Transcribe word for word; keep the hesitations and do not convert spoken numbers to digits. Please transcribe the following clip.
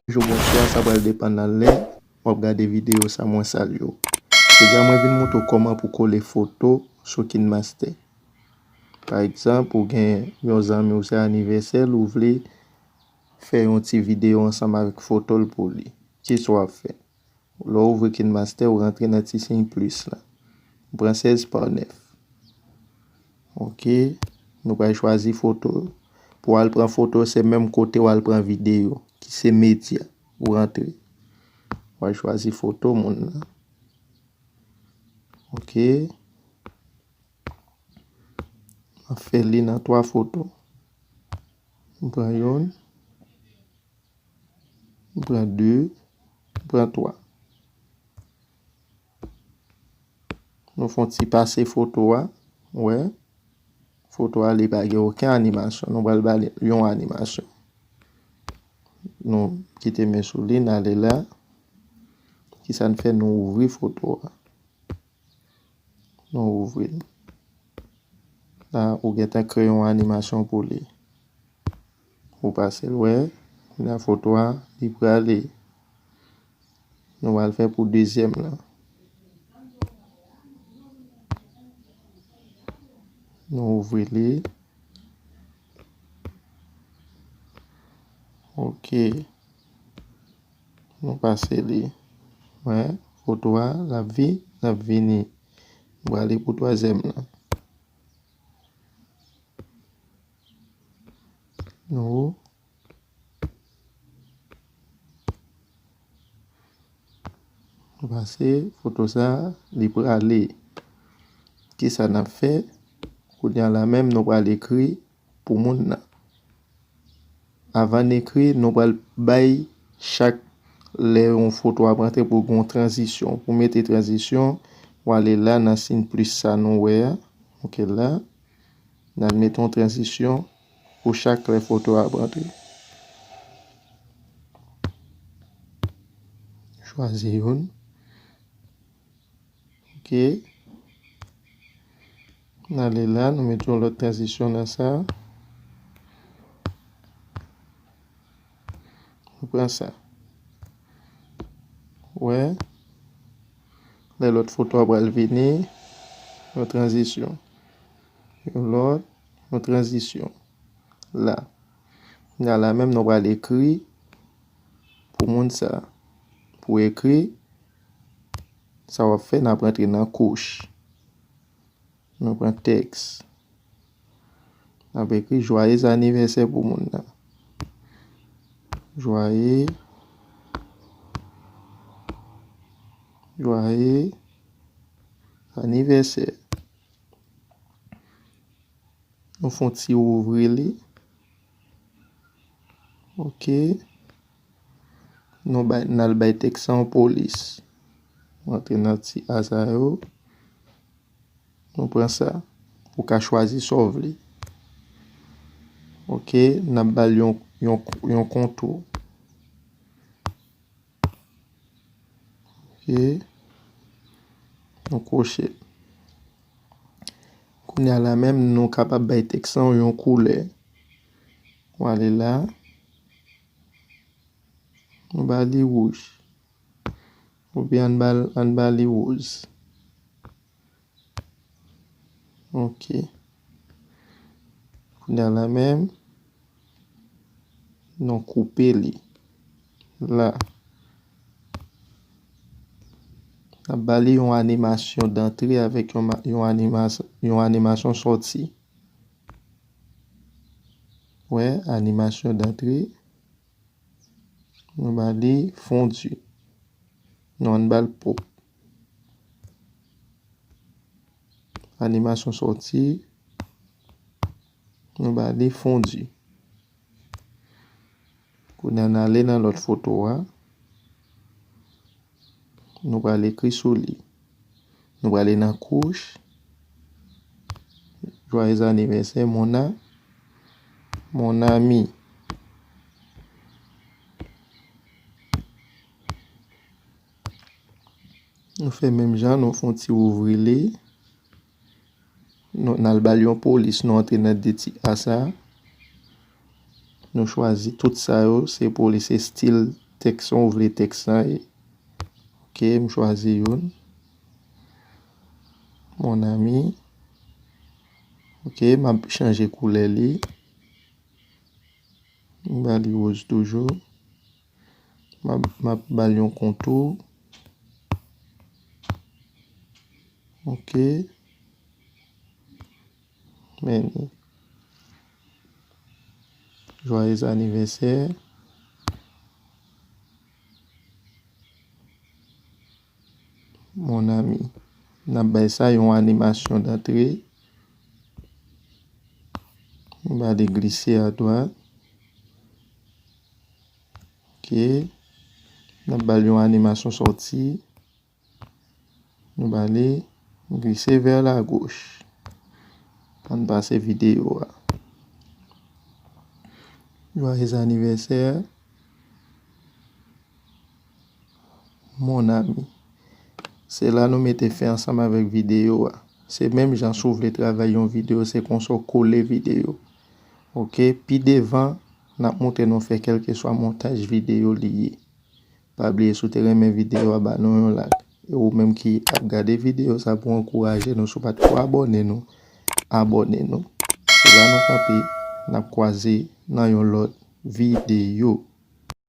Bonjou, bonswa, sa pral depann nan lè w ap gade videyo sa, mwen salye w. Jodi a mwen vin montre w kòman pou kole foto sou KineMaster. Pa egzanp, ou gen yon zanmi w se anivèsè l, ou vle fè yon ti videyo ansanm avèk foto l pou li. Kisa w ap fè? Lè w ouvri KineMaster, ou rantre nan ti siy plis la. Ou pran sèz pa nèf. Ok. Nou pral chwazi foto. Pou w al pran foto, se menm kote w al pran videyo, ki se medya. Ou rantre. W al chwazi foto moun nan. Ok. M ap fè li nan twa foto. M pran youn. M pran de. M pran twa. Nou fè yon ti pase foto a. Ou wè? Foto a, li pa gen okenn animasyon. Nou pral ba li yon animasyon. Nou kite men sou li, n ale la. Kisa n fè? Nou ouvri foto a. Nou ouvri l. La, ou gentan kreye yon animasyon pou li. Ou pase l, wè. Kounye a foto a, li prale. Nou pral fè pou dezyèm lan. Nou ouvri li. Ok. Nou pase li. Wè, foto a, l ap vi-, l ap vini. Nou prale pou twazyèm lan. Nou pase foto sa, li prale. Kisa n ap fè? Kounye a la menm, nou pral ekri pou moun nan. Avan n ekri, nou pral bay chak lè yon foto ap rantre pou gen yon tranzisyon. Pou mete tranzisyon, w ale la nan siy plis sa nou wè a. Ok la. N al mete yon tranzisyon pou chak lè foto a ap rantre. Chwazi youn. Ok. N ale la, nou mete yon lòt tranzisyon nan sa. Nou pran sa. Wè. Lè lòt foto a pral vini, yon tranzisyon. Yon lòt, yon tranzisyon. La. Kounye a la menm, nou pral ekri pou moun sa. Pou ekri, sa w ap fè, n ap rantre nan kouch. Nou pran tèks. N ap ekri jwayez anivèsè pou moun nan. Jwaye, jwaye anivèsè. Nou fè yon ti ouvri li. Ok. Nou bay, n al bay tèks sa yon polis. Rantre nan ti a sa yo. Nou pran sa. Ou ka chwazi sa w vle. Ok, n ap ba l yon, yon, yon kontou. Ok. Nou kwoche. Kounye a la menm, nou kapab bay tèks lan yon koulè. Ou ale la. Nou ba li wouj. Oubyen ann ba l, ann ba li woz. Ok. Kounye a la menm, nou koupe li. La. N ap ba li yon animasyon dantre avèk yon ma-, yon animas-, yon animasyon sòti. Wè, animasyon dantre. Nou ba li fondi. Nou ann ba l pwòp. Animasyon sòti. Nou ba li fondi. Kounye a n ale nan lòt foto a. Nou pral ekri sou li. Nou prale nan kouch. Joyeux anniversaire, mon a-, mon ami. Nou fè menm jan, nou fè yon ti ouvri li. Nou, n al ba l yon polis, nou antre nan de ti a sa. Nou chwazi tout sa yo, se polis, se stil tèks ou vle tèks lan ye. Ok, m chwazi youn. Mon ami. Ok, m ap chanje koulè li. M ba li woz toujou. M ap, m ap ba l yon kontou. Ok. Men, joyeux anniversaire. Mon ami. N ap bay sa yon animasyon dantre. Nou ba li glise a dwat. Ok. N ap ba l yon animasyon sòti. Nou ba li glise vers la gauche. Ann pase videyo a. Joyeux anniversaire. Mon ami. Se la nou mete fen ansanm avèk videyo a. Se menm jan si w vle travay yon videyo, se konsa w kole videyo. Ok, pi devan, n ap montre nou fè kèlkeswa montaj videyo li ye. Pa bliye si w te renmen videyo a, ba nou yon like. E ou menm ki ap gade videyo sa pou ankouraje nou, si w pa t ko abòne nou, abòne nou. Se la nou kanpe, n ap kwaze nan yon lòt videyo.